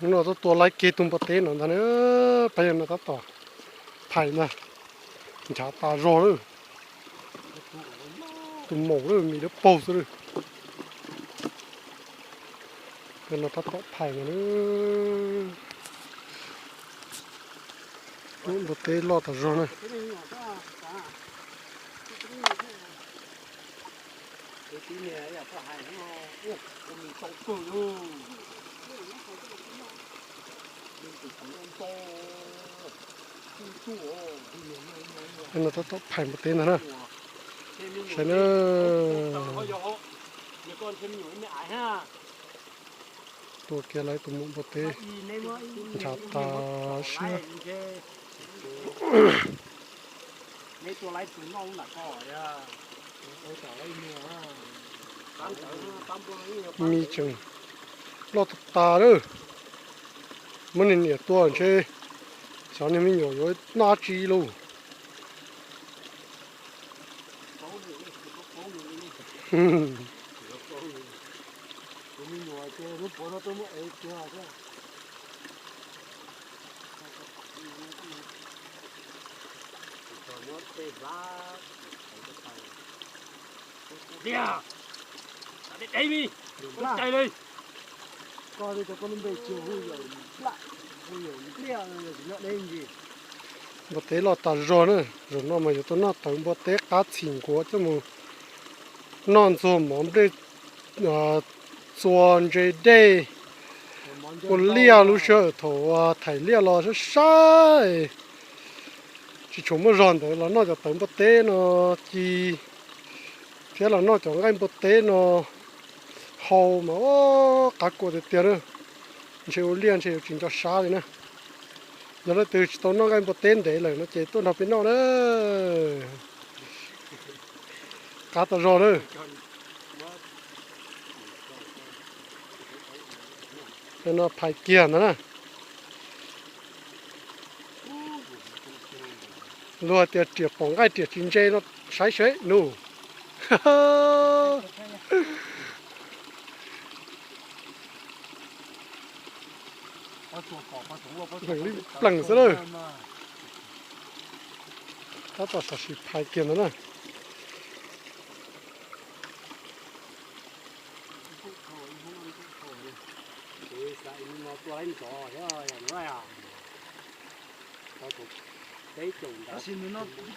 Hnub no tuaj tua laib kiag tus npua teb no ntag na, pab yawg no tab tom phais ntag, nchav tas zog lawm. Tus maum lawm, mis dawb paug xwb lawm. Yawg no tab tom phais ntag na. Lub npua teb loj tas zog na. Yawg no tab tom phais npua teb ntag na. Saib na. Tua kiag lawv tus maum npua teb nchav tas siab. Mis tseem loj tas tas lawm. Muab niag niam tua ntshe xyov niag me nyuam yuav noj dab tsi lauj. Npua teb loj tas zog na, zaum no mas yuav tuaj noj tawv npua teb qab txhim nkuav coj mus noj ntxuag mov nplej, txua ntse dej, ua liaj lub sij hawm thaum thaim liaj los saib saib. Tsis tshua muaj zog ntawd los noj cov tawv npua teb no ci thiab los noj cov nqaij npua teb no hau mas qab kua tiag tiag na. Ntshe ua liaj ntshe yuav tsis nco sab li na. Yog leej twg tsis tau noj nqaij npua teb ntev lawm no ces tuaj nrog peb noj na. Qab tas zog na. No phais kiag ntag na. Luag tias riam pom nqaij riam tsis ntse no, saib seb nus. Plees li plees xwb lawm. Tab tom sam sim phais kiag ntawd na. Tab sis nws no